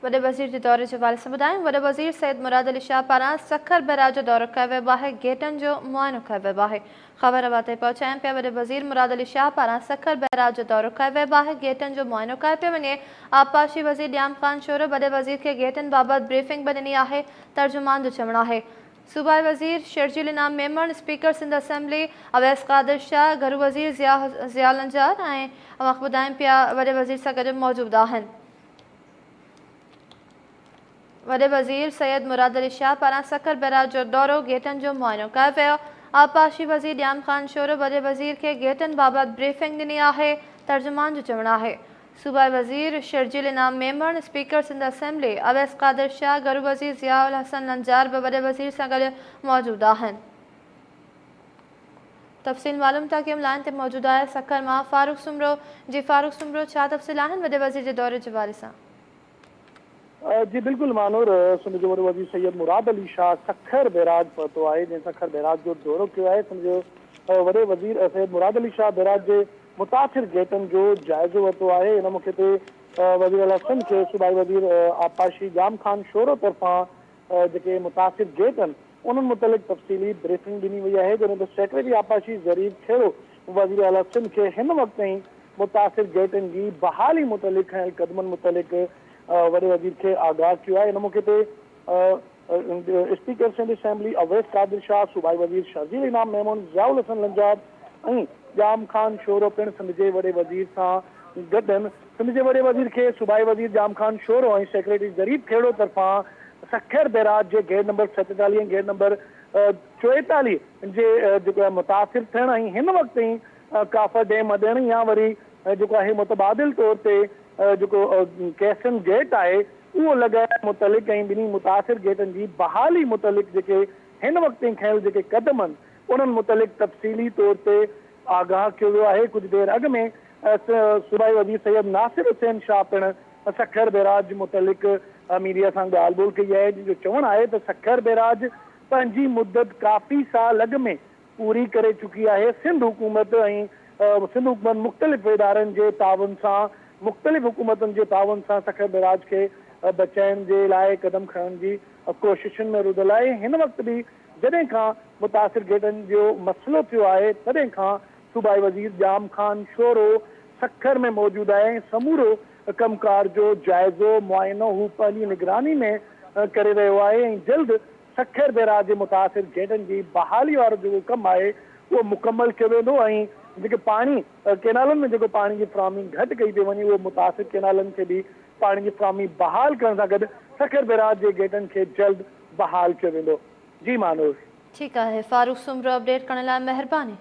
وڏي وزير جي دوري جي حوالي سان ٻڌايون وڏي وزير سيد مراد علي شاهه پاران سکر بئراج جو دورو ڪيو ويو آهي گيٽن جو معائنو ڪيو ويو آهي خبر اوهان تائين پهچايون پيا وڏي وزير مراد علي شاهه پاران سکر بئراج جو دورو ڪيو ويو آهي گيٽن جو معائنو ڪيو پيو وڃي آبپاشي وزير ڄام خان شورو وڏي وزير کي گيٽن بابت بريفنگ به ڏني آهي ترجمان جو چوڻ آهي صوبائي وزير شرجيل انعام ميمڻ، اسپيڪر سنڌ اسيمبلي اويس قادر شاهه، گهرو وزير ضياء لنجار ۽ اوهان کي ٻڌايون پيا وڏي وزير سان گڏ موجود آهن. وڏي وزير سيد مراد علي شاهه پاران سکر بئراج جو دورو، گيٽن جو معائنو ڪيو ويو. آبپاشي وزير ڄام خان شورو وڏي وزير کي گيٽن بابت بريفنگ ڏني آهي، ترجمان جو چوڻ آهي صوبائي وزير شرجيل انعام ميمڻ، اسپيڪر سنڌ اسيمبلي اويس قادر شاهه، گهرو وزير ضياء الحسن لنجار به وڏي وزير سان گڏ موجود آهن. تفصيل معلوم ٿا ڪيون لائين تي موجود آهي سکر مان فاروق سومرو جي فاروق سومرو ڇا تفصيل آهن وڏي وزير جي دوري جي حوالي سان. جي بلڪل مانور سنڌ جو وڏو وزير سيد مراد علي شاهه سکر بئراج پهتو آهي جنهن سکر بئراج جو دورو ڪيو آهي سنڌ جو وڏي وزير سيد مراد علي شاهه بئراج جي متاثر گيٽن جو جائزو ورتو آهي ان موقعي تي وزيراعليٰ سنڌ کي صوبائي وزير آبپاشي ڄام خان شورو طرفان جيڪي متاثر گيٽ آهن انهن متعلق تفصيلي بريفنگ ڏني وئي آهي جڏهن ته سيڪريٽري آبپاشي ظريف کهڙو وزيراعليٰ سنڌ کي هن وقت تائين متاثر گيٽن جي بحالي متعلق کنيل قدمن متعلق وڏي وزير کي آگاهه ڪيو آهي ان موقعي تي اسپيڪر سنڌ اسيمبلي اويس قادر شاهه، صوبائي وزير شرجيل انعام ميمڻ، ضياء الحسن لنجار ۽ ڄام خان شورو پڻ سنڌ جي وڏي وزير سان گڏ آهن. سنڌ جي وڏي وزير کي صوبائي وزير ڄام خان شورو ۽ سيڪريٽري ظريف کهڙو طرفان سکر بئراج جي گيٽ نمبر 47 ۽ گيٽ نمبر 44 جي جيڪو آهي متاثر ٿيڻ ۽ هن وقت تائين ڪافر ڊيم اڏڻ يا وري جيڪو آهي متبادل طور تي جيڪو ڪيسن گيٽ آهي اهو لڳائڻ متعلق ۽ ٻنهي متاثر گيٽن جي بحالي متعلق جيڪي هن وقت تائين کنيل جيڪي قدم آهن انهن متعلق تفصيلي طور تي آگاهه ڪيو ويو آهي ڪجهه دير اڳ ۾ صوبائي وزير سيد ناصر حسين شاهه پڻ سکر بئراج متعلق ميڊيا سان ڳالهه ٻولهه ڪئي آهي جنهن جو چوڻ آهي ته سکر بئراج پنهنجي مدت ڪافي سال اڳ ۾ پوري ڪري چڪي آهي، سنڌ حڪومت ۽ سنڌ حڪومت مختلف ادارن جي تعاون سان مختلف حڪومتن جي تعاون سان سکر بئراج کي بچائڻ جي لاء قدم کڻڻ جي ڪوششن ۾ رڌل آهي، هن وقت به جڏهن کان متاثر گيٽن جو مسئلو ٿيو آهي تڏهن کان صوبائي وزير ڄام خان شورو سکر ۾ موجود آهي ۽ سمورو ڪم ڪار جو جائزو معائنو هو پنهنجي نگراني ۾ ڪري رهيو آهي ۽ جلد سکر بئراج جي متاثر گيٽن جي بحالي وارو جيڪو ڪم آهي اهو مڪمل ڪيو ويندو ۽ جيڪي پاڻي ڪينالن ۾ جيڪو پاڻي جي فراهمي گهٽ ڪئي پئي وڃي اهو متاثر ڪينالن کي به پاڻي جي فراهمي بحال ڪرڻ سان گڏ سکر بئراج جي گيٽن کي جلد بحال ڪيو ويندو جي مانوس. ٺيڪ آهي فاروق سومرو اپڊيٽ ڪرڻ لاء مهرباني.